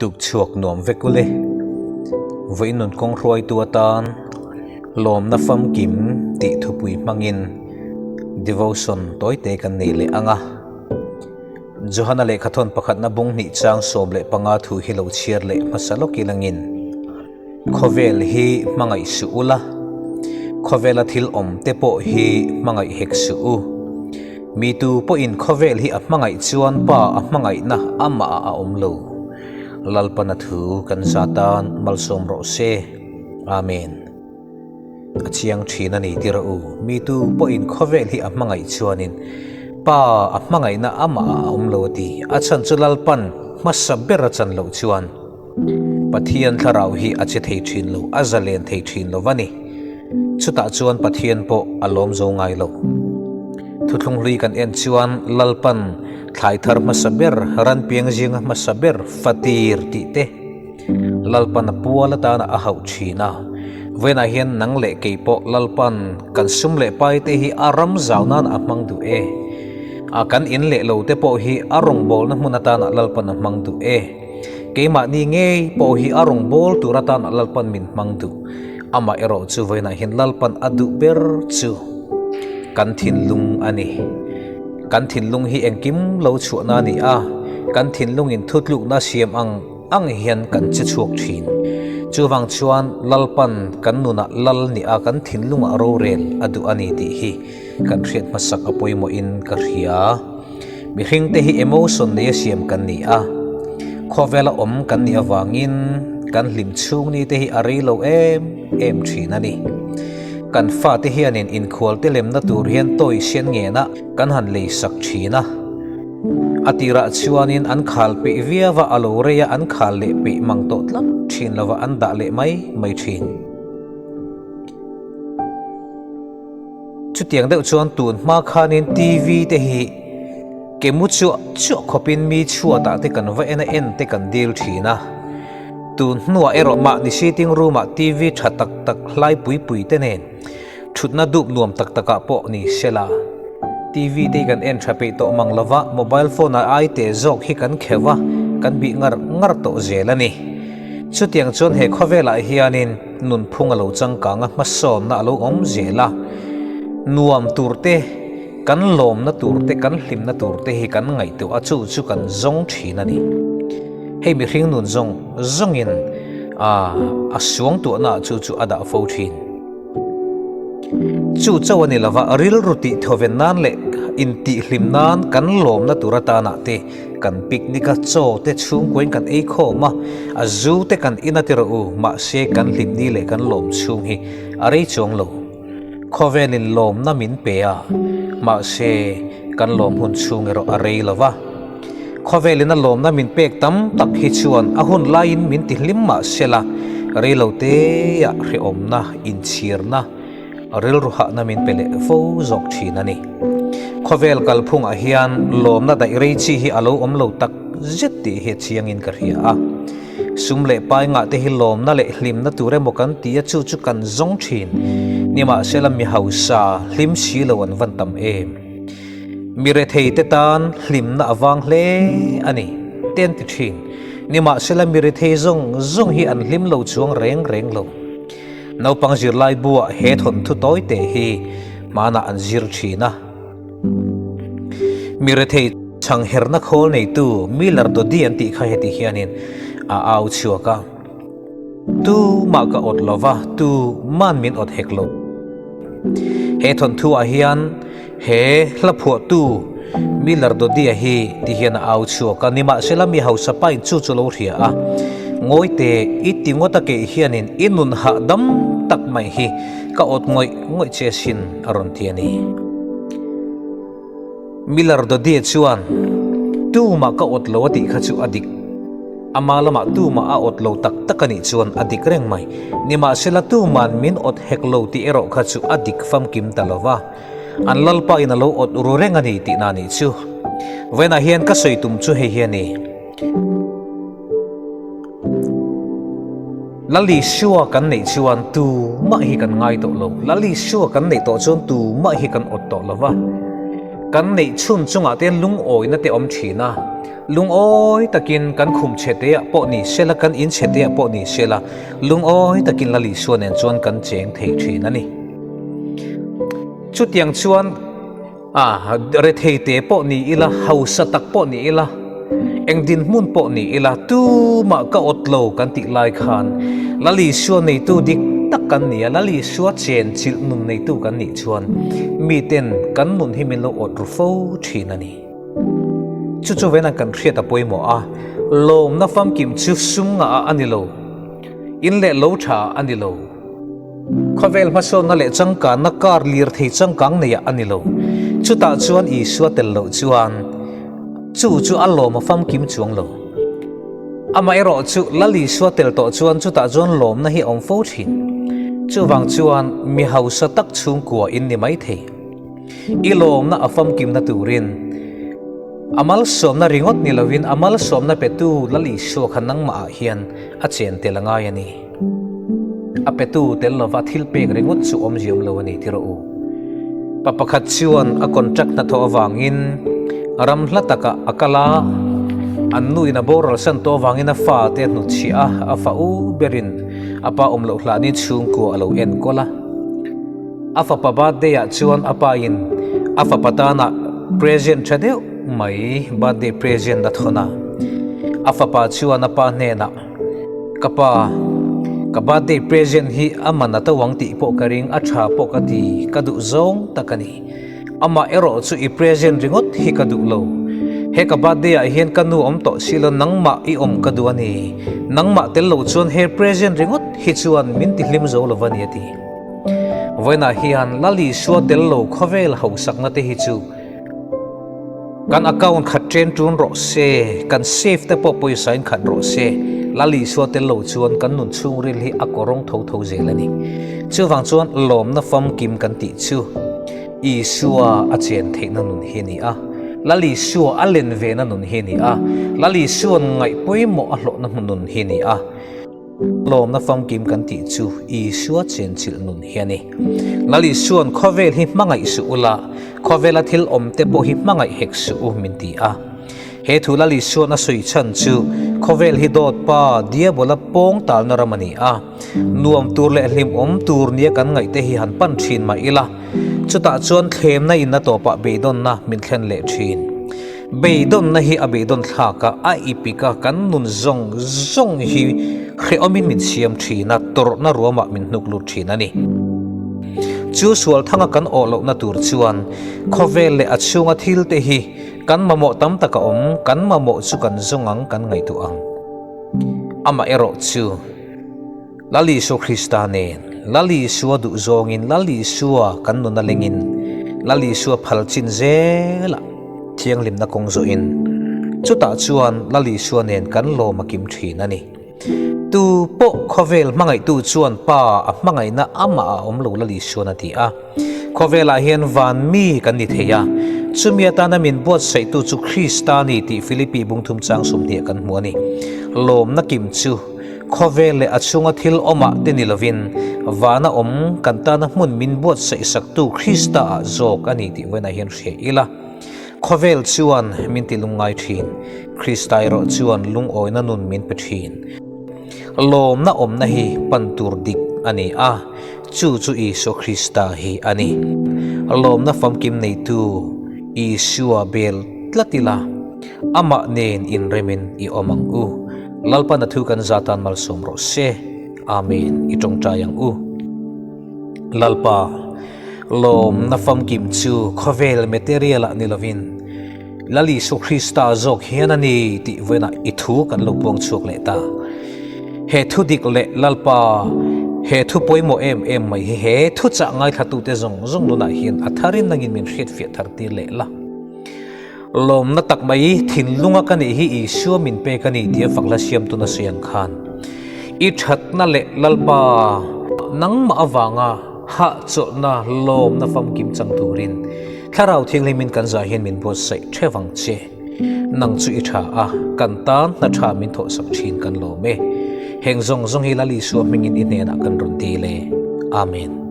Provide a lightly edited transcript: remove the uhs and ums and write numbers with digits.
Tuk chhuak nuam vek ule. Vawiin nun kawng hruaitu atan lawmna famkim tih thupui hmangin devotion tawite kan nei leh ang a. Johana lehkhathawn pakhatna bung hnih chang 15 thu hi lo chhiar leh hmasa lawk ilangin Khawvel hi hmangaih suh ula, khawvela thil awm te pawh hi hmangaih hek suh u. Mi tu pawhin khawvel hi a hmangaih chuan Pa a hmangaihna amah ah a awm lo. Lalpana thu kan za tan malsawm rawh se. Amen. A chiang thin a ni tir a u. Mi tu pawhin khawvel hi a hmangaih chuanin Pa a hmangaihna amah ah a awm lo a ti. A chhan chu Lalpan hmasa ber a chan loh chuan. Pathian thlarau hi a che thei thin lo, a zalen thei thin lo va ni. Chutah chuan Pathian pawh a lawm zo ngai lo. Thuthlung hlui kan en chuan Lalpan thlai thar hmasa ber, ran piang zinga hmasa ber, fatir tih te Lalpan a pual atana a hauh thin a. Vawiinah hian nang leh kei pawh Lalpan kan sum leh pai te hi a ram zau nan a hmang duh e. A kan in leh lo te pawh hi a rawngbawlna hmun atana Lalpan a hmang duh e. Keimahni ngei pawh hi a rawn bawl tur atan Lalpan min hmang duh. Amah erawh chu vawiinah hian Lalpan a duh ber chu kan thinlung a ni. Kan thinlung hi engkim lo chhuahna a ni a, kan thinlungin thutlukna siam ang ang hian kan che chhuak thin. Chuvang chuan Lalpan kan nunah lal ni a kan thinlungah rorel a duh a ni tih hi kan hriat hmasak a pawimawhin ka hria. Mihringte hi emotion nei a siam kan ni a, khawvela awm kan nih avangin kan hlim chhung ni te hi a rei lo em em thin a ni. Kan fate hianin inkhual te lemna tur hian toy sian ngenah kan han lei sak thin a. A tirah chuanin an khal peih viau a, a lo rei a, an khal leh peih mang tawh tlat thin lova an dah leh mai mai thin. Chutiang deuh chuan tun hma khanin TV te hi ke mu chuah chuah khawpin mi chhuatah te kan va en a, en te kan dil thin a. Tun hnuah erawh mahni sitting room ah TV tha tak tak hlai pui pui te nen thutna dup nuam tak takah pawh ni sela TV te hi kan en tha peih tawh mang lova, mobile phone ah ai te zawk hi kan kheuh a, kan bih ngar ngar tawh zel a ni. Chutiang chuan he khawvelah hianin nunphung a lo changkang a, hmasawnna a lo awm zel a. Nuam tur te, kan lawmna tur te, kan hlimna tur te hi kan ngaihtuah a, chu chu kan zawng thin a ni. Hei mihring nun zawng zawngin a suangtuahna ah chu chu a dah fo thin. Chu chauh a ni lova, rilru tih thawven nan leh intihhlim nan kan lawmna tur atanah te kan picnic a, chaw te chhungkuain kan ei khawm a, a zu te kan in a ti rawh u, mahse kan hlimni leh kan lawm chhung hi a rei chuang lo. Khawvelin lawmna min pe a, mahse kan lawm hun chhung erawh a rei lova. Khawvelin a lawmna min pek tam tak hi chuan a hun laiin min ti hlim mah sela, reilo teah hrehawmna, inchhirna, rilru hahna min pe leh fo zawk thin a ni. Khawvel kalphungah hian lawmna daih rei chi hi a lo awm lo tak zet tih hi chiangin ka hria a. Sum leh pai ngah te hi lawmna leh hlimna tur emaw kan ti a, chu chu kan zawng thin. Nimahsela mi hausa hlim si lo an van tam em? Mi rethei te tan hlimna a vang hle a ni, te an ti thin. Nimahsela mi rethei zawng zawng hi an hlim lo chuang reng reng lo. Naupang zirlai buah he thawnthu tawi te hi hmanah an zir thin a. Mi rethei chhangherna khawl neitu Miller Dodi an tih kha heti hianin a au chhuak a. Tu mah ka awt lo va, tu man min awt hek lo. He thawnthu ah hian he hla phuahtu Miller Dodia hi ti hian a au chhuak a, nimahsela mi hausa pain chu chu lo hria a, Ngawi te i ti ngawt a keih hianin i nun hahdam tak mai hi ka awt ngawih ngawih che sin a rawn ti a ni. Miller Dodie chuan, Tumah ka awt lo a tih kha chu a dik. Ama lamah tumah a awt lo tak tak a nih chuan a dik reng mai. Nimahsela tuma'n min awt hek lo tih erawh kha chu a dik famkim ta lo va. An Lalpa in a lo awt ru reng a ni tihna a nih chu. Vawiinah hian ka sawi tum chu hei hi a ni. Lal Isua kan neih chuan tumah hi kan ngai tawh lo. Lal Isua kan neih tawh chuan tumah hi kan awt tawh lo va. Kan neih chhun chungah te lungawina te awm thin a, lungawi takin kan khum chhe te ah pawh ni sela, kan in chhe te ah pawh ni sela, lungawi takin Lal Isua nen chuan kan cheng thei thin a ni. Chutiang chuan a rethei te pawh ni ila, hausa tak pawh ni ila, eng dinhmun pawh ni ila, tumah ka awt lo kan tih lai khan Lal Isua neitu dik tak kan ni a, Lal Isua chen chilh nun neitu kan nih chuan miten kan nun hi min lo awt ru fo thin a ni. Chu chu vena kan hriat a pawimawh a, lawmna famkim chu sum ngah ah a ni lo, in leh lo tha ah a ni lo. Khawvel hmasawnna leh changkanna kar lir thei changkang neiah a ni lo. Chutah chuan Isua tel loh chuan chu chu a lawm a famkim chuang lo. Amaherawh chu Lal Isua tel tawh chuan chutah chuan lawmna hi a awm fo thin. Chuvang chuan mi hausa tak chhungkua in ni mai thei. I lawmna a famkimna turin a malsawmna ringawt ni lovin a malsawmna petu Lal Isua kha nangmahah hian a chen tel a ngai a ni. A petu tel lova thil pek ringawt chu awm ziam lo a ni ti rawh u. Pa pakhat chuan a contract hnathawh avangin ram hla takah a kal a, an nuin a boral san tawh avangin a fate a hnutchhiah a, a fa u berin a pa awm loh hlanin chhungkua a lo enkawl a. A fapa birthday ah chuan a pa in a fapa tana present tha deuh mai birthday present a thawn a. A fapa chuan a pa hnenah, Ka pa, ka birthday present hi a man a to ang tih pawh ka ring, a tha pawh ka ti, ka duh zawng tak a ni. Amah erawh chu i present ringawt hi ka duh lo. He ka birthday ah hian ka nu awm tawh si lo, nangmah i awm ka duh a ni. Nangmah tel lo chuan he present ringawt hi chuan min ti hlim zo lo va ni a ti. Vawiinah hian Lal Isua tel lo khawvel hausakna te hi chu kan account khat chen tun rawh se, kan safe te pawh pawisa in khat rawh se, Lal Isua tel lo chuan kan nun chhungril hi a kawrawng tho tho zel a ni. Chuvang chuan lawmna famkim kan tih chu Isua a chen theihna nun hi a ni a, Lal Isua a len vena nun hi a ni a, Lal Isua'n ngaih pawimawh a hlawhna hmun nun hi a ni a. Lawmna famkim kan tih chu Isua chenchilh nun hi a ni. Lal Isua'n khawvel hi hmangaih suh ula, khawvela thil awmte pawh hi hmangaih hek suh u min ti a. He thu Lal Isua'n a sawi chhan chu khawvel hi dawt pa Diabola pawng talna ram a ni a. Nuam tur leh hlimawm tur nia kan ngaihte hi han pan thin mah ila, chutah chuan thlemna in a tawpah beidawnna min thlen leh thin. Beidawnna hi a beidawn thlak a, a ipik a, kan nun zawng zawng hi hrehawmin min siam thin a, tawrhna ruamah min hnuk lut thin a ni. Chu sual thanga kan awh lohna tur chuan khawvel leh a chhunga thil te hi kan mamawh tam tak a awm, kan mamawh chu kan zawng ang, kan ngaihtuah ang. Amaherawh chu. Lal Isua Krista nen, Lal Isua duh zawngin, Lal Isua kan nun a lengin, Lal Isua phal chin zelah thianghlimna kawng zawhin, chutah chuan Lal Isua nen kan lawm a kim thin a ni. Tu pawh khawvel hmangaihtu chuan Pa a hmangaihna amah a awm lo Lal Isuan a ti a. Khawvelah hian van mi kan ni thei a, chumi atana min buatsaihtu chu Krista a ni tih Filipi bungthum chang 20 kan hmu a ni. Lawmna kim chu. Khawvel leh a chhunga thil awmah te ni lovin, vana awm kan tana hmun min buatsaih saktu Krista-ah zawk a ni tih vawiinah hian hria ila. Khawvel chuan min ti lungngai thin, Krista erawh chuan lungawina nun min pe thin. Lawmna awmna hi pan tur dik a ni a, chu chu Isua Krista hi a ni. Lawmna famkim neitu Isua bel tlat ila, amah nen inremin i awm ang u. Lalpan a thu kan za tan malsawm rawh se. Amen. I tawngtai ang u. Lalpa, lawmna famkim chu khawvel material ah ni lovin Lal Isu Krista zawk hian a ni tih vawiinah i thu kan lo puang chhuak leh ta. He thu dik leh Lalpa, he thu pawimawh em em mai hi he thu chah ngaithlatute zawng zawng nunah hian a tharin nangin min hriatfiah thar tir leh la. Lawmna tak mai thinlunga ka nih hi Isua min pek a ni tia fakhla siamtu na sawi ang khan i thatna leh Lalpa nangmah avanga hahchawlhna lawmna famkim chang turin Thlarau Thianghlimin kan zah hian min buatsaih theuh ang che. Nang chu i tha a, kan tan hna tha min thawhsak thin kan lawm e. Heng zawng zawng hi Lal Isua hmingin i hnenah kan rawn dil e. Amen.